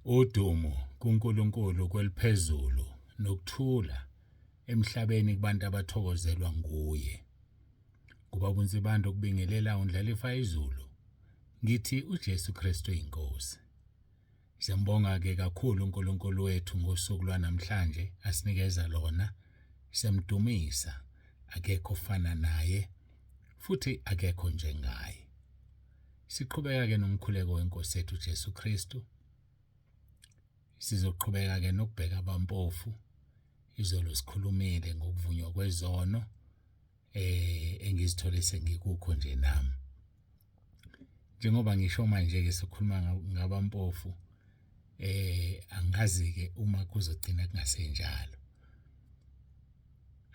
Udumo kuNkulunkulu kweliphezulu nokuthula emhlabeni kubantu abathokozelwa nguye. Kuba uNsibande ukubingelela undlalifa izulu. Ngithi uJesu Kristu inkosi. Siyambonga ke kakhulu uNkulunkulu wethu ngosuku lwanamhlanje asinikeza lona. Siyamdumisa, akekho ofana naye futhi akekho njengaye. Siqhubeka ke nomkhuleko wenkosi yethu Jesu Kristu. Sizoqhubeka ke nokubheka abampofu. Izolo sikhulumile ngokuvunywa kwezono engizithole sengikukho nje nami. Njengoba ngisho manje ke sikhuluma ngabampofu, angazi ke uma kuzogcina kungasenjalo.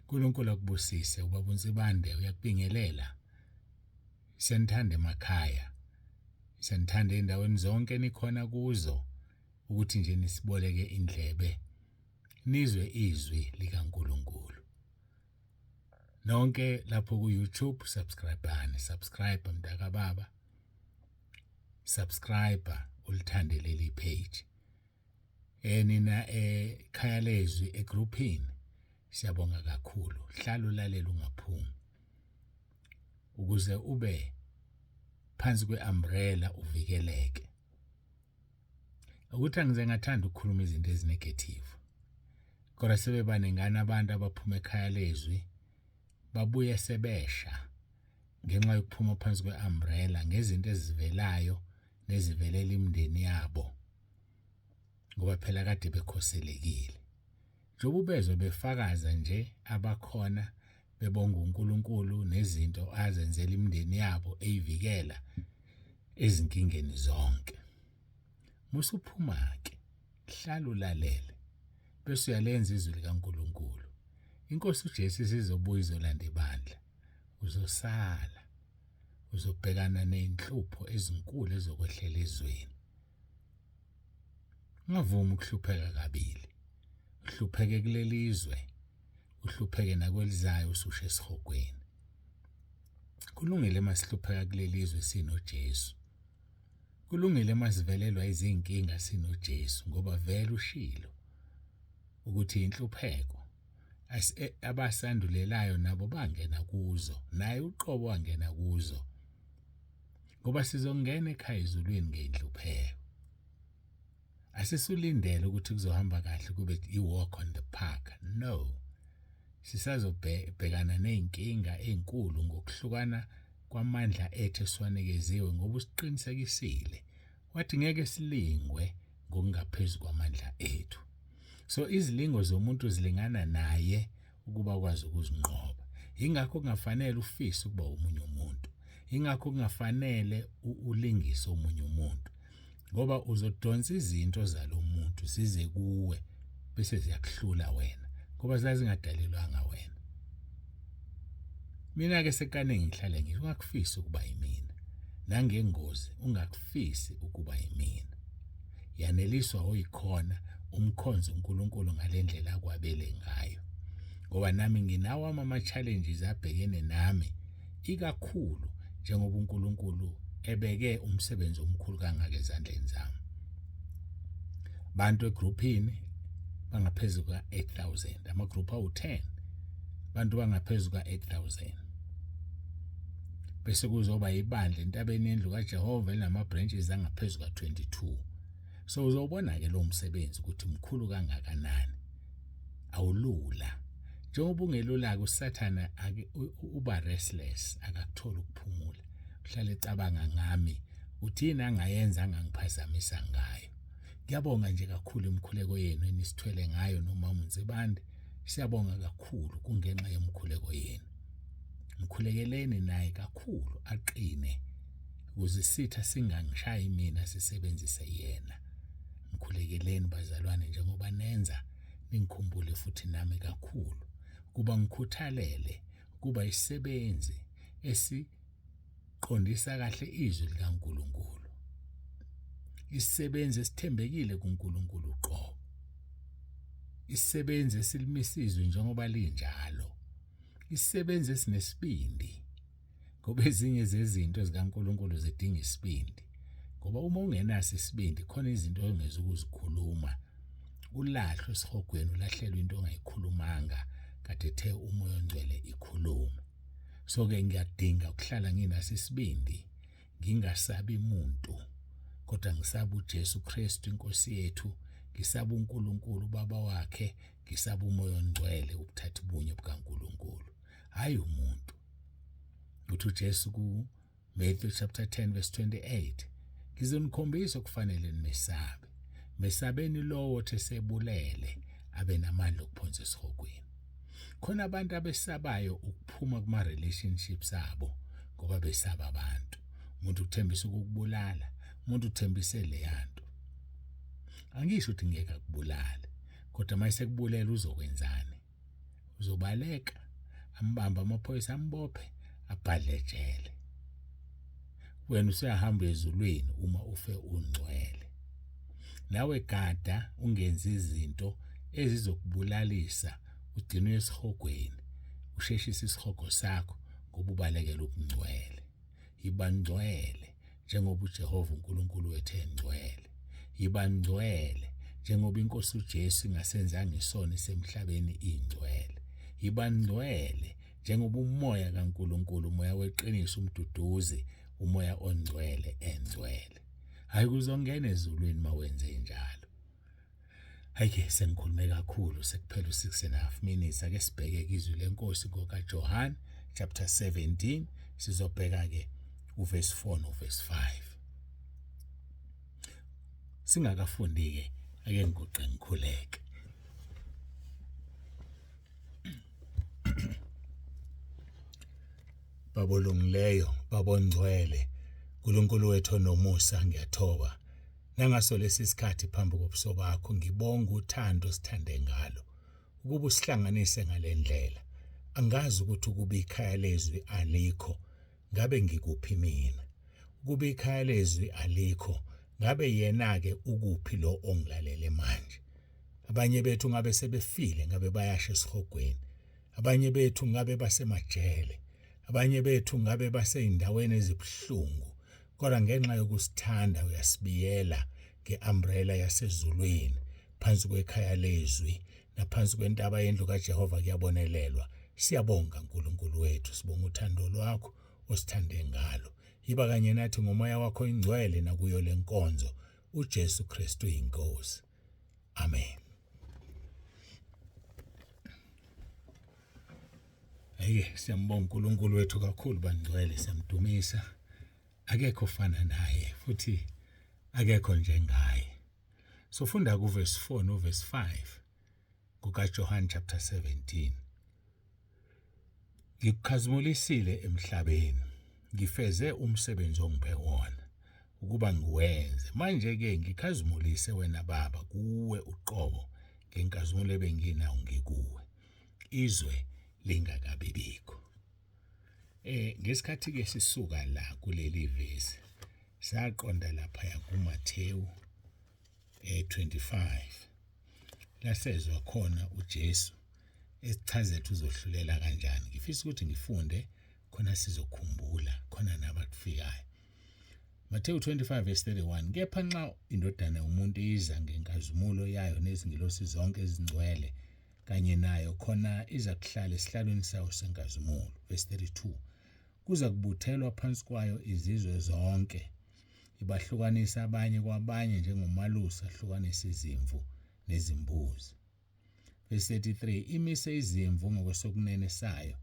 uNkulunkulu akubusise ubaba uNsibande uyakubingelela. Siyanithanda emakhaya. Siyanithanda endaweni zonke nikhona kuzo ukuthi nje nisiboleke indlebe nizwe izwi likaNkulunkulu. Nonke lapho ku YouTube subscribeani, subscribe mntaka baba. Subscribe ulithande leli page. Nina ekhaya lezwi egroupini siyabonga kakhulu. Hlala ulalela ungaphumi ukuze ube phansi kweumbrella uvikeleke. Ukuthi angize ngathanda ukukhuluma izinto ezinegative. Kodwa sebebanengana abantu abaphuma ekhaya lezwi babuye sebesha ngenxa yokuphuma phansi kweumbrella ngezinto ezivelayo nezivelela imindeni yabo, ngoba phela kade bekhoselekile. Njengoba ubezwe befakaza nje abakhona bebonga uNkulunkulu nezinto azenzela imindeni yabo eyivikela ezinkingeni zonke. Musuphuma ke, hlala ulalele bese uyalenza izwi likaNkulunkulu. Inkosi uJesu isizobuya izolanda ibandla. Uzosala, uzobhekana nezinhlupho ezinkulu ezokwehlela ezweni. Ungavumi ukuhlupheka kabili. Uhlupheke kuleli zwe, uhlupheke nakwelizayo usushe esihogweni. Kulungile masihlupheka kuleli zwe sinoJesu. Kulungile masivelelwa izinkinga sinoJesu, ngoba vele ushilo ukuthi inhlupheko abasandulelayo nabo bangena kuzo, naye uqobo wangena kuzo, ngoba sizongena ekhaya ezulwini ngenhlupheko. Asisulindele ukuthi kuzohamba kahle kube i-walk on the park. No, sisazobhekana nezinkinga ezinkulu ngokuhlukana kwamandla ethu esiwanikeziwe, ngoba usiqinisekisile wathi ngeke silingwe ngokungaphezu kwamandla ethu. So izilingo zomuntu zilingana naye ukuba akwazi ukuzinqoba. Ingakho kungafanele ufise ukuba omunye umuntu, ingakho kungafanele ulingise omunye umuntu, ngoba uzodonsa izinto zalomuntu zize kuwe bese ziyakuhlula wena, ngoba zazingadalelwanga wena. Mina ke sekaningi ngihlale ngisho, ungakufisi ukuba yimina, nangengozi ungakufisi ukuba yimina. Yaneliswa oyikhona, umkhonze uNkulunkulu ngalendlela akwabele ngayo, ngoba nami nginawo ama challenges abhekene nami, ikakhulu njengoba uNkulunkulu ebeke umsebenzi omkhulu kangaka ezandleni zami. Bantu egroupini bangaphezulu ka-8000, amagroup awu-10, bantu bangaphezulu ka-8000. Bese kuzoba ibandla entabeni yendlu kaJehova elinama branches angaphezulu ka-22. So uzobona ke lo msebenzi ukuthi mkhulu kangakanani. Awulula. Njengoba ungelula uSathana uba restless, akakuthola ukuphumula. Uhlale ecabanga ngami, uthini angayenza angangiphazamisa ngayo. Ngiyabonga nje kakhulu imikhuleko yenu enisithwele ngayo nomama uNsibande. Siyabonga kakhulu kungenxa yomkhuleko yenu. Mkhulekeleni naye kakhulu aqine ukuze isitha singangishayi mina sisebenzise yena. Mkhulekeleni bazalwane njengoba nenza, ningikhumbule futhi nami kakhulu kuba ngikhuthalele kuba isisebenzi esiqondisa kahle izwi likaNkulunkulu, isisebenzi esithembekile kuNkulunkulu uqobo, isisebenzi esilimisa izwi njengoba linjalo, isisebenzi esinesibindi, ngoba ezinye zezinto zikaNkulunkulu zidinga isibindi. Ngoba uma ungenaso isibindi khona izinto ongeze ukuzikhuluma, ulahlwe esihogweni, ulahlelwe into ongayikhulumanga kade ethe uMoya oNgcwele ikhulume. So-ke ngiyadinga ukuhlala nginaso isibindi, ngingasabi muntu, kodwa ngisaba uJesu Kristu inkosi yethu, ngisaba uNkulunkulu ubaba wakhe, ngisaba uMoya oNgcwele, ubuthathu bunye bukaNkulunkulu, hhayi umuntu. Uthi uJesu ku-Matthew chapter 10 verse 28, ngizonikhombisa okufanele nimesabe. Mesabeni lowo othi esebulele abe namandla okuphonsa esihogweni. Khona abantu abesabayo ukuphuma kuma-relationships abo ngoba besaba abantu. Umuntu uthembisa ukukubulala, umuntu uthembise leyanto. Angisho ukuthi ngeke akubulale, kodwa uma esekubulela uzokwenzani? Uzobaleka, ambambe amaphoyisa ambophe, abhadle ejele. Wena usuyahamba ezulwini uma ufe ungcwele. Nawe gada ungenzi izinto ezizokubulalisa ugcine esihogweni, usheshise isihogo sakho ngoba ubalekela ubungcwele. Yiba ngcwele njengoba uJehova uNkulunkulu wethu engcwele. Yiba ngcwele njengoba inkosi uJesu ingasenzanga isono isemhlabeni ingcwele. Yiba ngcwele njengoba umoya kaNkulunkulu, umoya weqiniso, umduduzi, umoya ongcwele engcwele. Hayi kuzongena ezulwini mawenze njalo. Hayi ke sengikhulume kakhulu, sekuphela u6 and a half minutes. Ake sibheke izwi lenkosi ngokaJohn chapter 17, sizobheka ke uverse 4 noverse 5. Singakafundi ke ake ngiguqe ngikhuleke. Babolungileyo, babongcwele, uNkulunkulu wethu onomusa, ngiyathoba nangaso lesi sikhathi phambi kobuso bakho, ngibonga uthando osithande ngalo ukuba usihlanganise ngalendlela. Angazi ukuthi ukuba ikhaya lezwi alikho ngabe ngikuphi mina, ukuba ikhaya lezwi alikho ngabe yena-ke ukuphi lo ongilalele manje. Abanye bethu ngabe sebefile, ngabe bayasha esihogweni. Abanye bethu ngabe basemajele, abanye bethu ngabe baseyindaweni ezibuhlungu, kodwa ngenxa yokusithanda uyasibiyela ngeumbrella yasezulwini phansi kwekhaya lezwi naphansi kwentaba yendlu kaJehova kuyabonelelwa. Siyabonga uNkulunkulu wethu, sibonga uthando lwakho osithande ngalo. Yiba kanye nathi ngomoya wakho ingcwele nakuyo lenkonzo. uJesu Kristu inkosi. Amen. Hayi, siyambonga uNkulunkulu wethu kakhulu bangcwele, siyamdumisa. Akekho ofana naye futhi akekho njengaye. Sofunda kuverse 4 noverse 5 kukaJohn chapter 17. Ngikukhazimulisile emhlabeni, ngifeze umsebenzi ongiphe wona ukuba ngiwenze. Manje-ke ngikhazimulise wena Baba kuwe uqobo ngenkazimulo ebenginayo ngikuwe, izwe lingakabibikho. Ngesikhathi ke sisuka la kuleli vesi saqonda lapha kuMathewu 25 lasezwa khona uJesu esichazela ukuthi uzohlulela kanjani. Ngifisa ukuthi ngifunde khona sizokhumbula khona nabakufikayo. Matthew 25 verse 31, kepha nxa indodana yomuntu iza ngenkazimulo yayo nezingilosi zonke ezingcwele kanye nayo, khona iza kuhlala esihlalweni sayo senkazimulo. Verse 32, kuza kubuthelwa phansi kwayo izizwe zonke, ibahlukanisa abanye kwabanye njengomalusi ahlukanisa izimvu nezimbuzi. Verse 33, imise izimvu ngokwesokunene sayo,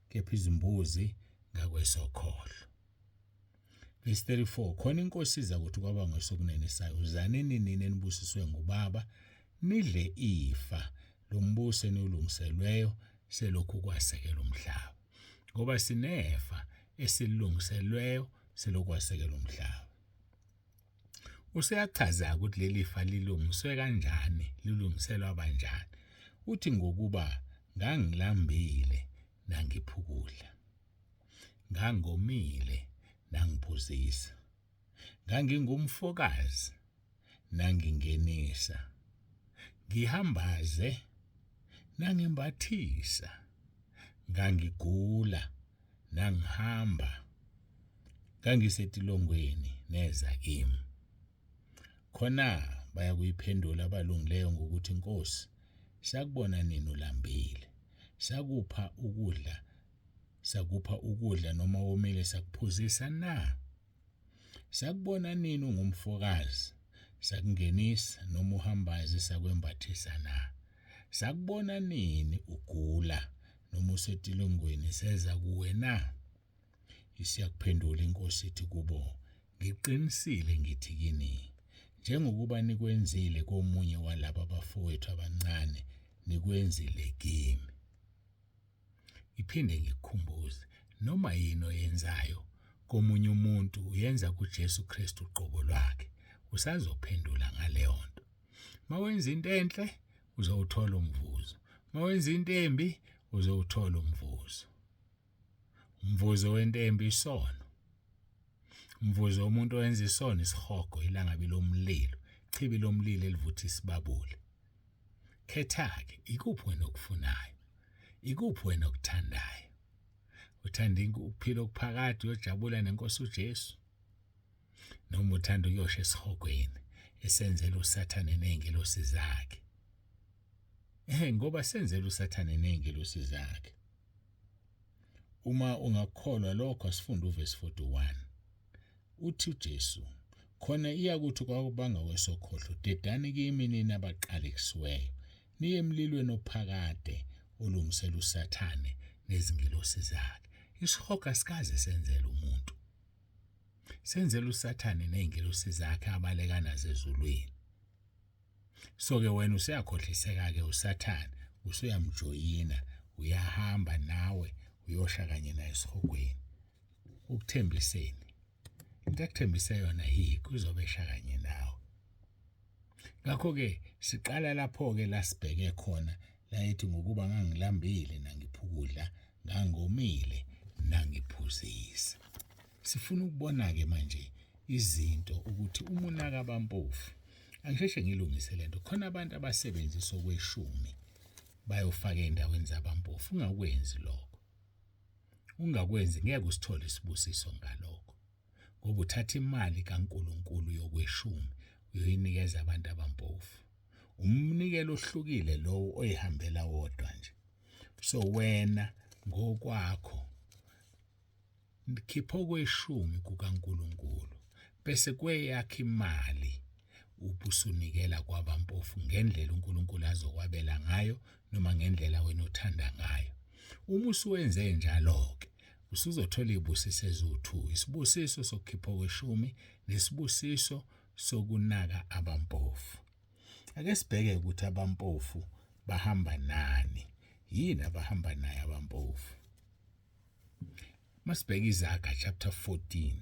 kepha izimbuzi ngakwesokhohlo. Verse 34, khona inkosi iza kuthi kwaba ngesokunene sayo, zanini nina enibusiswe ngubaba, nidle ifa lombuso eniwulungiselweyo selokhu kwasekela umhlaba. Ngoba sinefa esilungiselweyo selokhu kwasekela umhlaba. Useyachaza ukuthi leli fa lilungiswe kanjani, lilungiselwa kanjani. Uthi ngokuba ngangilambile nangipha ukudla, ngangomile nangiphuzisa, ngangingumfokazi nangingenisa, ngihambaze nangimbathisa, ngangigula nangihamba, ngangisetilongweni neza kimi. Khona bayakuyiphendula abalungileyo ngokuthi, Nkosi, sakubona nini ulambile, sakupha ukudla, sakupha ukudla, noma womile sakuphuzisa na? Sakubona nini ungumfokazi, sakungenisa, noma uhambaze sakwembathisa na? Sakubona nini ugula noma usetilongweni seza kuwe na? Isiyakuphendula inkosi ithi kubo, Ngiqinisile ngithi kini, njengokuba nikwenzile komunye walaba bafowethu abancane, nikwenzile kimi. Ngiphinde ngikukhumbuze, noma yini oyenzayo komunye umuntu uyenza kuJesu Kristu uqobo lwakhe. Usazophendula ngaleyo nto. Mawenza into enhle uzowuthola umvuzo. Mawenza into embi uzowuthola umvuzo. Umvuzo wento embi isono. Umvuzo womuntu owenza isono isihogo, ilangabi lomlilo, chibi lomlilo elivutha isibabule. Khetha-ke, ikuphi wena okufunayo? Ikuphi wena okuthandayo? Uthanda ukuphila okuphakade uyojabula nenkosi uJesu? Noma uthanda ukuyosha esihogweni esenzela uSathane nezingelosi zakhe? Eh ngoba senzela uSathane nezingelosi zakhe. Uma ungakukholwa lokho asifunde uvesi 41. Uthi uJesu, khona iyakuthi kwakubanga kwesokhohlo, dedani kimi nina abaqalekisiweyo, niye emlilweni ophakade olungisela uSathane nezingelosi zakhe. Isihogo asikaze senzele umuntu. Senzela uSathane nezingelosi zakhe abaleka nazo ezulwini. So ke wena usuyakhohliseka ke uSathane, usuyamjoyina, uyahamba nawe uyosha kanye naye esihogweni. Ukuthembiseni. Into akuthembise yona yikho uzobesha kanye nawe. Ngakho ke siqala lapho ke la sibheke khona la ethi ngokuba ngangilambile nangiphukudla, ngangomile nangiphuzisa. Sifuna ukubona-ke manje izinto ukuthi uma unaka abampofu, angisheshe ngilungise lento, khona abantu abasebenzisa okweshumi bayofaka ey'ndaweni zabampofu. Ungakwenzi lokho, ungakwenzi, ngeke usithole isibusiso ngalokho, ngoba uthatha imali kaNkulunkulu yokweshumi uyoyinikeza abantu abampofu. Umnikelo ohlukile lowo oyihambela wodwa nje. So wena ngokwakho Khipha okweshumi kukaNkulunkulu, bese kweyakho imali ubusunikela kwabampofu ngendlela uNkulunkulu azokwabela ngayo noma ngendlela wena othanda ngayo. Uma usuwenze njalo-ke, usuzothola iy'busiso eziwu-two, isibusiso sokukhipha okweshumi nesibusiso sokunaka abampofu. Ake sibheke ukuthi abampofu bahamba nani, yini abahamba nayo abampofu. Masibheke iZaga chapter 14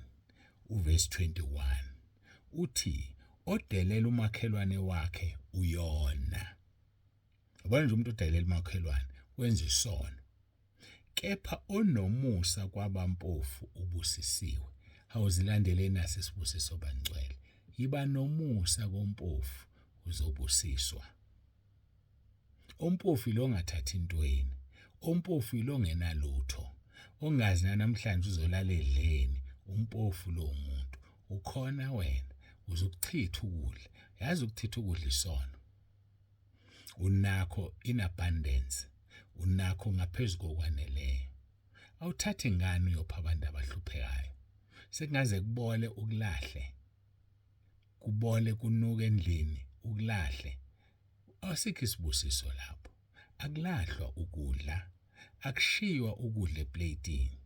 uverse 21 uthi odelela umakhelwane wakhe uyona. Yabona nje umuntu odelela umakhelwane wenza isono. Kepha onomusa kwabampofu ubusisiwe. Awuzilandele nasi isibusiso bangcwele. Yiba nomusa kompofu uzobusiswa. Ompofu yilo ongathathi ntweni. Ompofu yilo ongenalutho. Ongazi nanamhlanje uzolala edleni. Umpofu lowo muntu. Ukhona wena uzokuchitha ukudla. Yazi ukuchitha ukudla isono. Unakho in abundance. Unakho ngaphezu kokwaneleyo. Awuthathi ngani uyopha abantu abahluphekayo. Sekungaze kubole ukulahle. Kubole kunuke endlini ukulahle. Asikho isibusiso lapho. Akulahlwa ukudla, akushiywa ukudla epleyitini.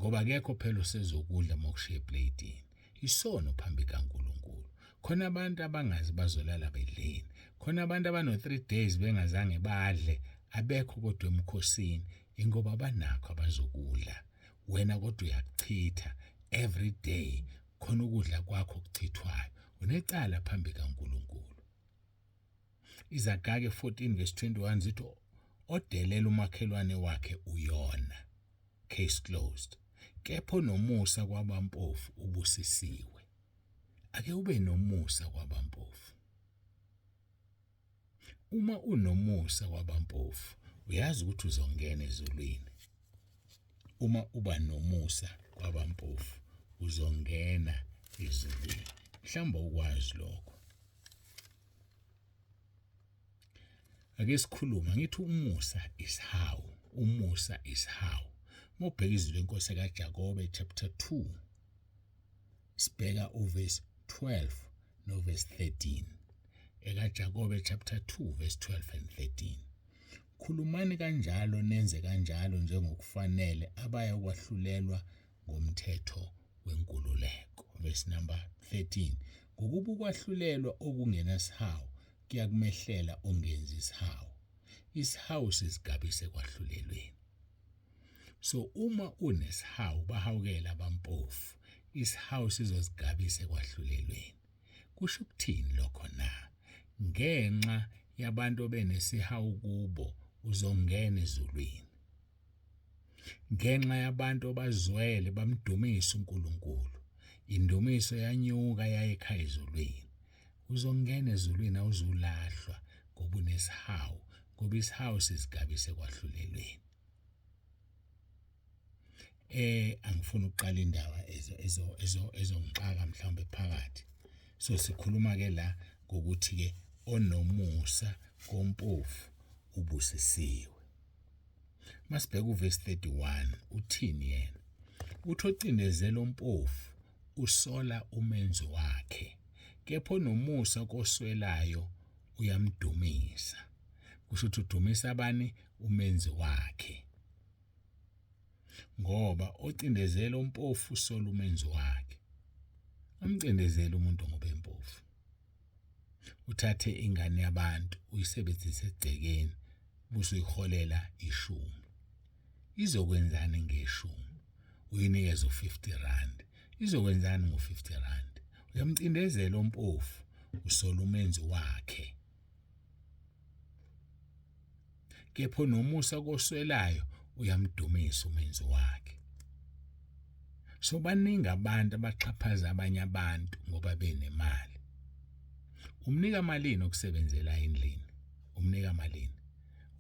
Ngoba akekho phela osezokudla uma ukushiya epleyitini. Isono phambi kaNkulunkulu. Khona abantu abangazi bazolala bedleni. Khona abantu abano-3 days bengazange badle, abekho kodwa emkhosini, ingoba banakho abazokudla. Wena kodwa uyakuchitha every day, khona ukudla kwakho okuchithwayo. Unecala phambi kaNkulunkulu. Izagake 14 verse 21 zithi odelela umakhelwane wakhe uyona. Case closed. Kepha onomusa kwabampofu ubusisiwe. Ake ube nomusa kwabampofu. Uma unomusa kwabampofu, uyazi ukuthi uzongena ezulwini. Uma uba nomusa kwabampofu, uzongena ezulwini. Mhlawumbe ukwazi lokho. Ake sikhulume ngithi umusa isihawu, umusa isihawu. Uma ubheka izwi lenkosi kaJakobe chapter 2 sibheka uverse 12 noverse 13. EkaJakobe chapter 2 verse 12 and 13. Khulumani kanjalo nenze kanjalo njengokufanele abaya kwahlulelwa ngomthetho wenkululeko. Verse number 13. Ngokuba ukwahlulelwa okungenasihawu kuyakumehlela ongenzi isihawu. Isihawu sizigabise kwahlulelweni. So uma unesihawu bahawukela abampofu, isihawu sizozigabisa ekwahlulelweni. Kusho ukuthini lokho na? Ngenxa yabantu obenesihawu kubo uzongena ezulwini. Ngenxa yabantu obazwele bamdumisa uNkulunkulu, indumiso yanyuka yaya ekhaya ezulwini. Uzongena ezulwini awuzulahlwa ngoba unesihawu, ngoba isihawu sizigabise ekwahlulelweni. Angifuni ukuqala indaba ezongixaka mhlawumbe phakathi. So sikhuluma ke la ngokuthi ke onomusa kompofu ubusisiwe. Masibheka uverse 31 uthini yena? Uthi ocindezela ompofu usola umenzi wakhe, kepha onomusa koswelayo uyamdumisa. Kusho ukuthi udumisa abani? Umenzi wakhe. Ngoba ocindezela ompofu usola umenzi wakhe. Amcindezela umuntu ngoba empofu. Uthathe ingane yabantu uyisebenzise egcekeni bese uyiholela ishumi. Izokwenzani ngeshumi? Uyinikeze u-50 rand. Izokwenzani ngo-50 rand? Uyamcindezela ompofu usola umenzi wakhe. Kepha onomusa koswelayo uyamdumisa umenzi wakhe. So baningi abantu abaxhaphaza abanye abantu ngoba benemali. Umnika malini okusebenzela endlini? Umnika malini?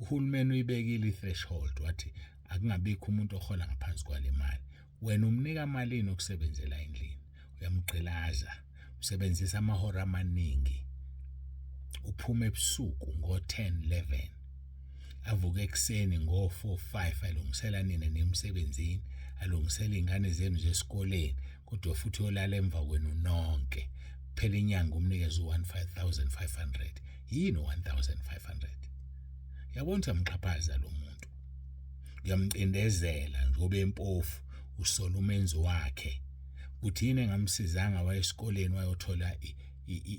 Uhulumeni uyibekile i-threshold wathi akungabikho umuntu ohola ngaphansi kwale mali. Wena umnika malini okusebenzela endlini? Uyamgqilaza, usebenzisa amahora amaningi. Uphuma ebusuku ngo-10 11 avuke ekuseni ngo-4 5 alungisela nina nemsebenzini, alungisela iy'ngane zenu zesikoleni, kodwa futhi uyolala emva kwenu nonke. Phela inyanga umnikeze u-1500. Yini u-1500? Yabona ukuthi uyamxhaphaza lo muntu, uyamcindezela njengoba empofu, usola umenzi wakhe ukuthi yini engamsizanga waye esikoleni wayothola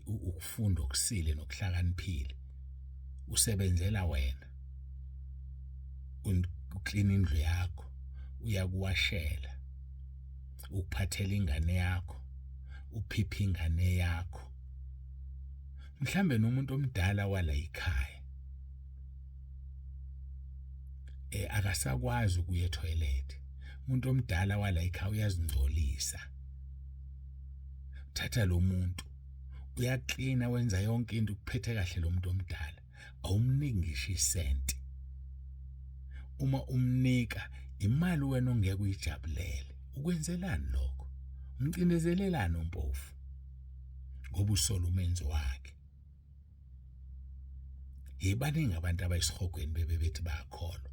ukufunda okusile nokuhlakaniphile. Usebenzela wena, uklina indlu yakho, uyakuwashela, ukuphathela ingane yakho, uphipha ingane yakho. Mhlambe nomuntu omdala wala ekhaya akasakwazi ukuya etoilet. Umuntu omdala wala ekhaya uyazingcolisa. Thatha lo muntu uyaklina, wenza yonke into, ukuphethe kahle lo muntu omdala, awumniki ngisho isenti. Uma umnika imali wena ongeke uyijabulele, ukwenzelani lokho? Umcindezelelani ompofu ngoba usola umenzi wakhe? Baningi abantu abayisihogweni bebe bethi bayakholwa.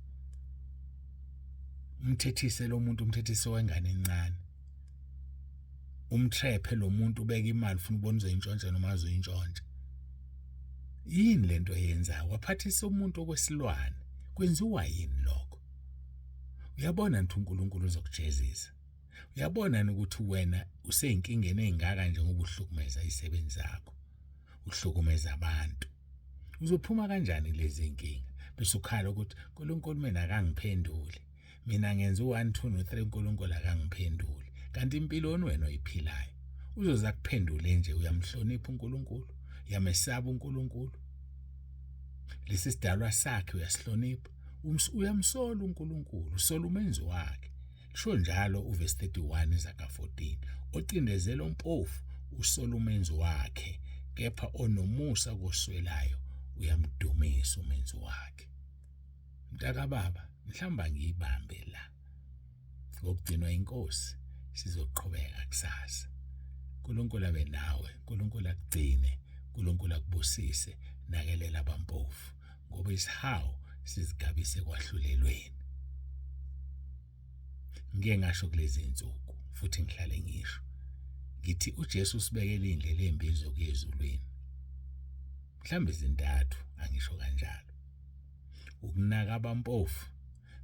Umthethise lo muntu, umthethise wengane encane, umtrephe lo muntu, ubeka imali ufuna ukubona uzoyintshontsha noma azoyintshontsha. Yini lento eyenzayo? Waphathisa umuntu okwesilwane. Kwenziwa yini lokho? Uyabona nthi uNkulunkulu uzokujezisa. Uyabona ukuthi wena useyinkingeni engaka nje ngoba uhlukumeza izisebenzi zakho, uhlukumeza abantu. Uzophuma kanjani lezi inkinga? Bese ukhala ukuthi uNkulunkulu mina akangiphenduli, mina ngenza u1 2 no 3 uNkulunkulu akangiphenduli. Kanti impilo wena oyiphilayo uzoza kuphendule nje? Uyamhlonipha uNkulunkulu? Uyamesaba uNkulunkulu? Lesi sidalwa sakhe uyasihlonipha? Uyamsola uNkulunkulu, usola umenzi wakhe. Sho njalo uverse 31 Izaga 14, ocindezela ompofu usola umenzi wakhe, kepha onomusa koswelayo uyamdumisa umenzi wakhe. Mntakababa, mhlawumbe ngiyibambe la. Ngokugcinwa inkosi sizoqhubeka kusasa. uNkulunkulu abe nawe, uNkulunkulu akugcine, uNkulunkulu akubusise, nakelela abampofu. ngoba isihawu sizigabise kwahlulelweni. Ngike ngasho kulezi insuku futhi ngihlale ngisho ngithi uJesu usibekele indlela embi zokuya ezulwini. Mhlawumbe izintathu angisho kanjalo. Ukunaka abampofu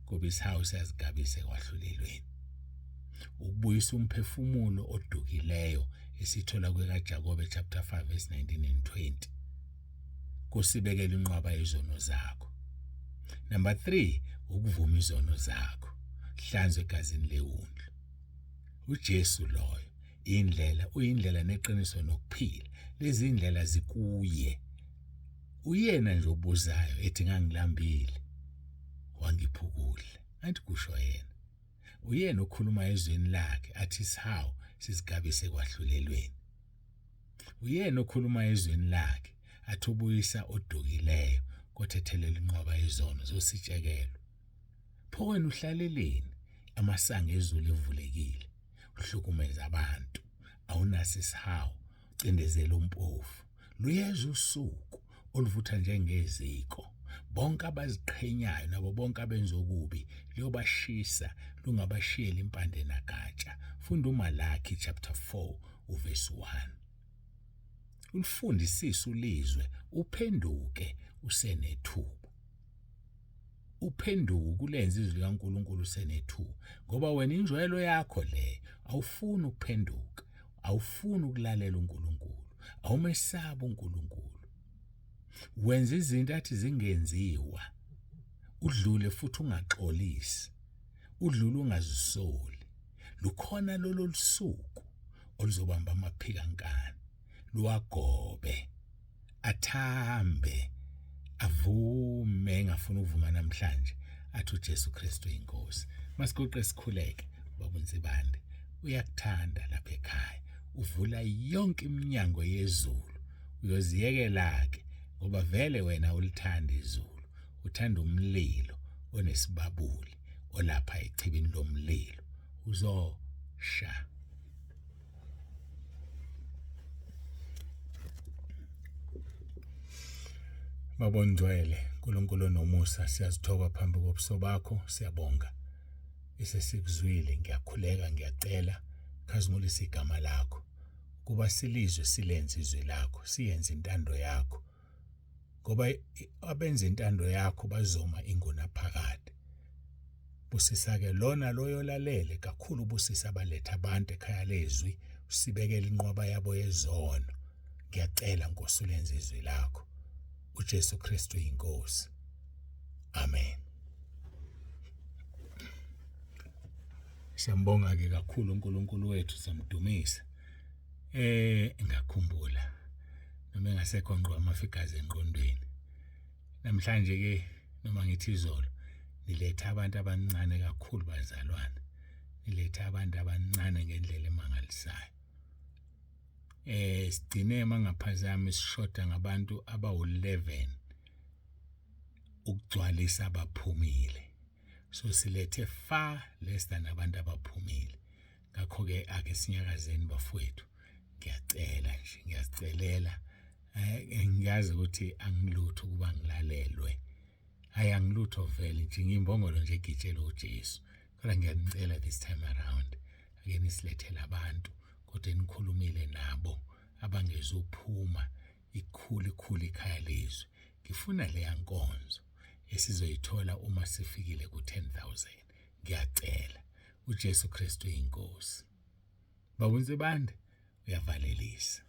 ngoba isihawu siyazigabisa ekwahlulelweni. Ukubuyisa umphefumulo odukileyo esithola kwekaJakobe chapter 5 verse 19 and 20. Kusibekela inqwaba yezono zakho. Number 3 ukuvuma izono zakho. Hlanzwe egazini lewundlu. uJesu loyo indlela uyindlela neqiniso nokuphila. Lezi indlela zikuye. Uyena nje obuzayo ethi ngangilambile wangipha ukudla. Anti kusho yena. Uyena okhuluma ezweni lakhe athi isihawu sisigabise kwahlulelweni. Uyena okhuluma ezweni lakhe athi ubuyisa odukileyo kothethelela inqwaba yezono zositshekelwa. Pho wena uhlaleleni amasango ezulu evulekile uhlukumeza abantu awunaso isihawu cindezela umpofu luyeza usuku oluvutha njengeziko bonke abaziqhenyayo nabo bonke abenza okubi liyobashisa lungabashiyeli impande nagatsha funda uMalaki chapter 4 uverse 1 ulifundisise ulizwe uphenduke usenethuba uphenduke ulenze izwi likaNkuluNkulu usenethuba ngoba wena injwayelo yakho le awufuni ukuphenduka awufuni ukulalela uNkulunkulu awumesabi uNkulunkulu wenza izinto athi zingenziwa udlule futhi ungaxolisi udlule ungazisoli lukhona lolo lusuku oluzobamba amaphikankani luwagobe athambe avume engafuni ukuvuma namhlanje athi uJesu Kristu inkosi masiguqe sikhuleke baba uNsibande uyakuthanda lapha ekhaya uvula yonke iminyango yezulu uyoziyekela ke ngoba vele wena ulithanda izulu uthanda umlilo onesibabuli olapha echibini lomlilo uzosha Baba ongcwele, uNkulunkulu onomusa, siyazithoba phambi kobuso bakho, siyabonga. Esesikuzwile, ngiyakhuleka, ngiyacela, khazimulisa igama lakho. Kuba silizwe silenze izwi lakho, siyenze intando yakho. Ngoba abenza intando yakho bazoma ingunaphakade. Busisa-ke lona loyo olalele kakhulu, busisa abaletha abantu ekhaya lezwi, usibekele inqwaba yabo yezono. Ngiyacela Nkosi ulenze izwi lakho. uJesu Kristu inkosi. Amen. Siyambonga ke kakhulu uNkulunkulu wethu siyamdumisa. Eh ngakhumbula noma engasekho ngqo amafigazi engqondweni. Namhlanje ke noma ngithi izolo niletha abantu abancane kakhulu bazalwane. Niletha abantu abancane ngendlela emangalisayo. Eh sigcine mangaphazami sishoda ngabantu abawu-11 ukugcwalisa abaphumile. So silethe far less than abantu abaphumile. Ngakho-ke ake sinyakazeni bafowethu. Ngiyacela nje, ngiyazicelela. Eh ngiyazi ukuthi angilutho ukuba ngilalelwe. Hayi angilutho vele nje ngiyimbongolo nje egitshelwe uJesu. Kodwa ngiyanicela this time around ake nisilethele abantu kodwa enikhulumile nabo abangezuphuma ikhulu ikhulu ikhaya lezwi. Ngifuna leya nkonzo esizoyithola uma sifikile ku-10,000. Ngiyacela uJesu Kristu inkosi. Baba uNsibande uyavalelisa.